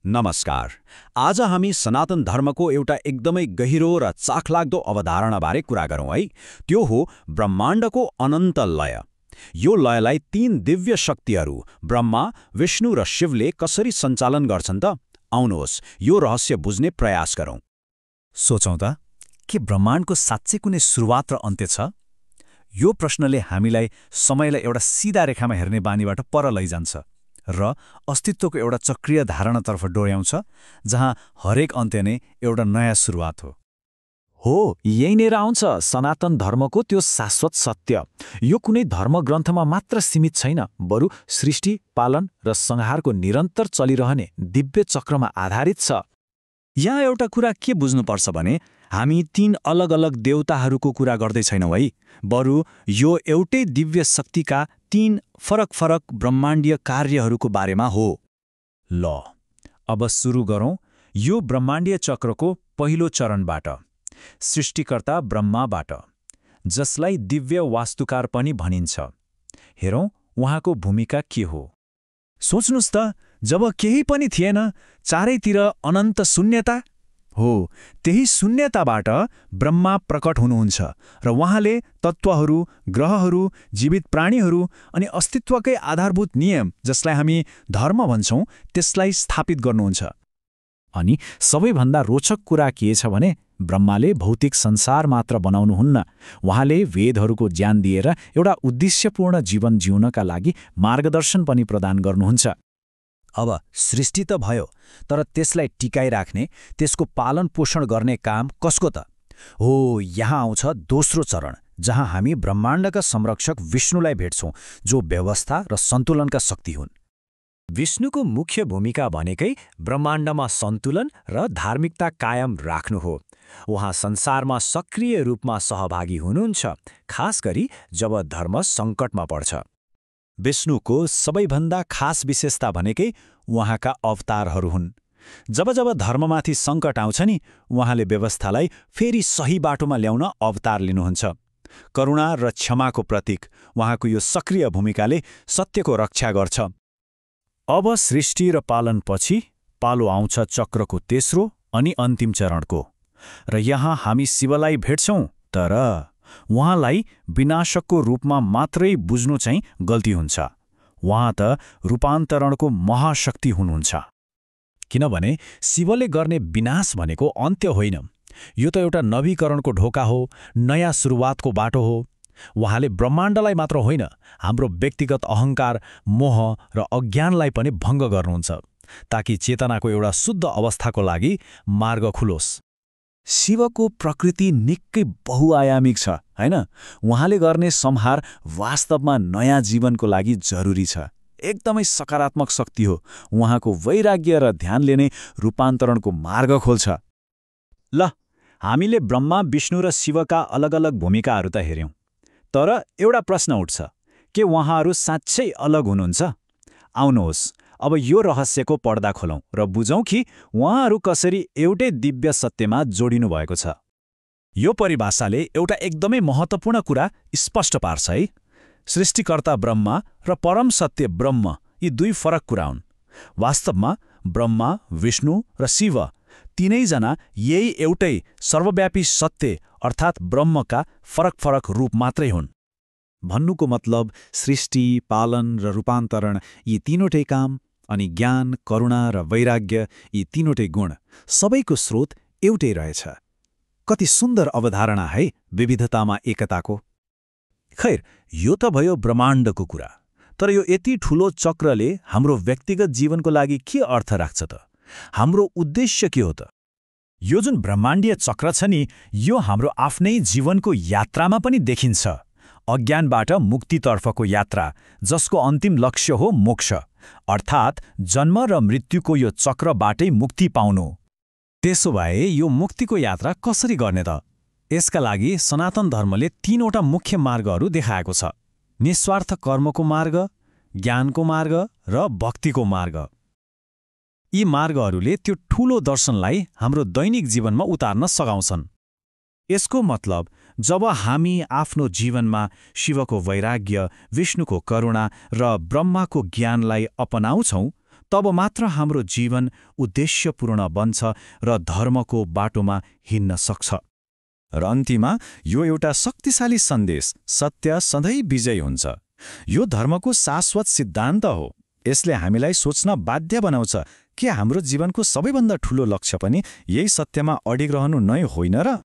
नमस्कार। आज हामी सनातन धर्मको एउटा एकदमै गहिरो र चाखलाग्दो अवधारणाबारे कुरा गरौँ है। त्यो हो ब्रह्माण्डको अनन्त लय। यो लयलाई तीन दिव्य शक्तिहरू ब्रह्मा, विष्णु र शिवले कसरी सञ्चालन गर्छन् त? आउनुहोस् यो रहस्य बुझ्ने प्रयास गरौँ। सोचौँ त, के ब्रह्माण्डको साँच्चै कुनै सुरुवात र अन्त्य छ? यो प्रश्नले हामीलाई समयलाई एउटा सिधा रेखामा हेर्ने बानीबाट पर लैजान्छ र अस्तित्वको एउटा चक्रीय धारणातर्फ डोर्याउँछ, जहाँ हरेक अन्त्य नै एउटा नयाँ सुरुवात हो। यहीँनिर आउँछ सनातन धर्मको त्यो शाश्वत सत्य। यो कुनै धर्मग्रन्थमा मात्र सीमित छैन, बरु सृष्टि, पालन र संहारको निरन्तर चलिरहने दिव्य चक्रमा आधारित छ। यहाँ एउटा कुरा के बुझ्नुपर्छ भने, हामी तीन अलग अलग देवताहरूको कुरा गर्दै छैनौँ है, बरु यो एउटै दिव्य शक्तिका तीन फरक फरक ब्रह्माण्डीय कार्यहरूको बारेमा हो। ल, अब सुरु गरौँ यो ब्रह्माण्डीय चक्रको पहिलो चरणबाट, सृष्टिकर्ता ब्रह्माबाट, जसलाई दिव्य वास्तुकार पनि भनिन्छ। हेरौँ उहाँको भूमिका के हो। सोच्नुस् त, जब केही पनि थिएन, चारैतिर अनन्त शून्यता हो, त्यही शून्यताबाट ब्रह्मा प्रकट हुनुहुन्छ र उहाँले तत्त्वहरू, ग्रहहरू, जीवित प्राणीहरू अनि अस्तित्वकै आधारभूत नियम, जसलाई हामी धर्म भन्छौँ, त्यसलाई स्थापित गर्नुहुन्छ। अनि सबैभन्दा रोचक कुरा के छ भने, ब्रह्माले भौतिक संसार मात्र बनाउनुहुन्न, उहाँले वेदहरूको ज्ञान दिएर एउटा उद्देश्यपूर्ण जीवन जिउनका लागि मार्गदर्शन पनि प्रदान गर्नुहुन्छ। अब सृष्टि त भयो, तर त्यसलाई टिकाइराख्ने, त्यसको पालन पोषण गर्ने काम कसको त? हो, यहाँ आउँछ दोस्रो चरण, जहाँ हामी ब्रह्माण्डका संरक्षक विष्णुलाई भेट्छौँ, जो व्यवस्था र सन्तुलनका शक्ति हुन्। विष्णुको मुख्य भूमिका भनेकै ब्रह्माण्डमा सन्तुलन र धार्मिकता कायम राख्नु हो। उहाँ संसारमा सक्रिय रूपमा सहभागी हुनुहुन्छ, खास गरी जब धर्म सङ्कटमा पर्छ। विष्णुको सबैभन्दा खास विशेषता भनेकै उहाँका अवतारहरू हुन्। जब जब धर्ममाथि सङ्कट आउँछ नि, उहाँले व्यवस्थालाई फेरि सही बाटोमा ल्याउन अवतार लिनुहुन्छ। करुणा र क्षमाको प्रतीक उहाँको यो सक्रिय भूमिकाले सत्यको रक्षा गर्छ। अब सृष्टि र पालनपछि पालो आउँछ चक्रको तेस्रो अनि अन्तिम चरणको, र यहाँ हामी शिवलाई भेट्छौँ, तर उहाँलाई विनाशकको रूपमा मात्रै बुझ्नु चाहिँ गल्ती हुन्छ। उहाँ त रूपान्तरणको महाशक्ति हुनुहुन्छ। किनभने शिवले गर्ने विनाश भनेको अन्त्य होइन, यो त एउटा नवीकरणको ढोका हो, नयाँ सुरुवातको बाटो हो। उहाँले ब्रह्माण्डलाई मात्र होइन, हाम्रो व्यक्तिगत अहङ्कार, मोह र अज्ञानलाई पनि भङ्ग गर्नुहुन्छ, ताकि चेतनाको एउटा शुद्ध अवस्थाको लागि मार्ग खुलोस्। शिवको प्रकृति निकै बहुआयामिक छ, हैन? उहाँले गर्ने संहार वास्तवमा नयाँ जीवनको लागि जरुरी छ। एकदमै सकारात्मक शक्ति हो। उहाँको वैराग्य र ध्यानले नै रूपान्तरणको मार्ग खोल्छ। ल, हामीले ब्रह्मा, विष्णु र शिवका अलग अलग भूमिकाहरू त हेऱ्यौँ, तर एउटा प्रश्न उठ्छ, के उहाँहरू साँच्चै अलग हुनुहुन्छ? आउनुहोस् अब यो रहस्यको पर्दा खोलौँ र बुझौँ कि उहाँहरू कसरी एउटै दिव्य सत्यमा जोडिनु भएको छ। यो परिभाषाले एउटा एकदमै महत्त्वपूर्ण कुरा स्पष्ट पार्छ है। सृष्टिकर्ता ब्रह्मा र परम सत्य ब्रह्म, यी दुई फरक कुरा हुन्। वास्तवमा ब्रह्मा, विष्णु र शिव तीनैजना यही एउटै सर्वव्यापी सत्य अर्थात् ब्रह्मका फरक फरक रूप मात्रै हुन्। भन्नुको मतलब सृष्टि, पालन र रूपान्तरण, यी तीनवटै काम, अनि ज्ञान, करुणा र वैराग्य, यी तीनवटै गुण, सबैको स्रोत एउटै रहेछ। कति सुन्दर अवधारणा है विविधतामा एकताको। खैर, यो त भयो ब्रह्माण्डको कुरा, तर यो यति ठूलो चक्रले हाम्रो व्यक्तिगत जीवनको लागि के अर्थ राख्छ त? हाम्रो उद्देश्य के हो त? यो जुन ब्रह्माण्डीय चक्र छ नि, यो हाम्रो आफ्नै जीवनको यात्रामा पनि देखिन्छ। अज्ञानबाट मुक्तितर्फको यात्रा, जसको अन्तिम लक्ष्य हो मोक्ष, अर्थात् जन्म र मृत्युको यो चक्रबाटै मुक्ति पाउनु। त्यसो भए यो मुक्तिको यात्रा कसरी गर्ने त? यसका लागि सनातन धर्मले तीनवटा मुख्य मार्गहरू देखाएको छ: निस्वार्थ कर्मको मार्ग, ज्ञानको मार्ग र भक्तिको मार्ग। यी मार्गहरूले त्यो ठूलो दर्शनलाई हाम्रो दैनिक जीवनमा उतार्न सघाउँछन्। यसको मतलब, जब हामी आफ्नो जीवनमा शिवको वैराग्य, विष्णुको करुणा र ब्रह्माको ज्ञानलाई अपनाउँछौँ, तब मात्र हाम्रो जीवन उद्देश्यपूर्ण बन्छ र धर्मको बाटोमा हिँड्न सक्छ। र अन्तिममा यो एउटा शक्तिशाली सन्देश, सत्य सधैँ विजयी हुन्छ। यो धर्मको शाश्वत सिद्धान्त हो। यसले हामीलाई सोच्न बाध्य बनाउँछ कि हाम्रो जीवनको सबैभन्दा ठूलो लक्ष्य पनि यही सत्यमा अडिग रहनु नै होइन र?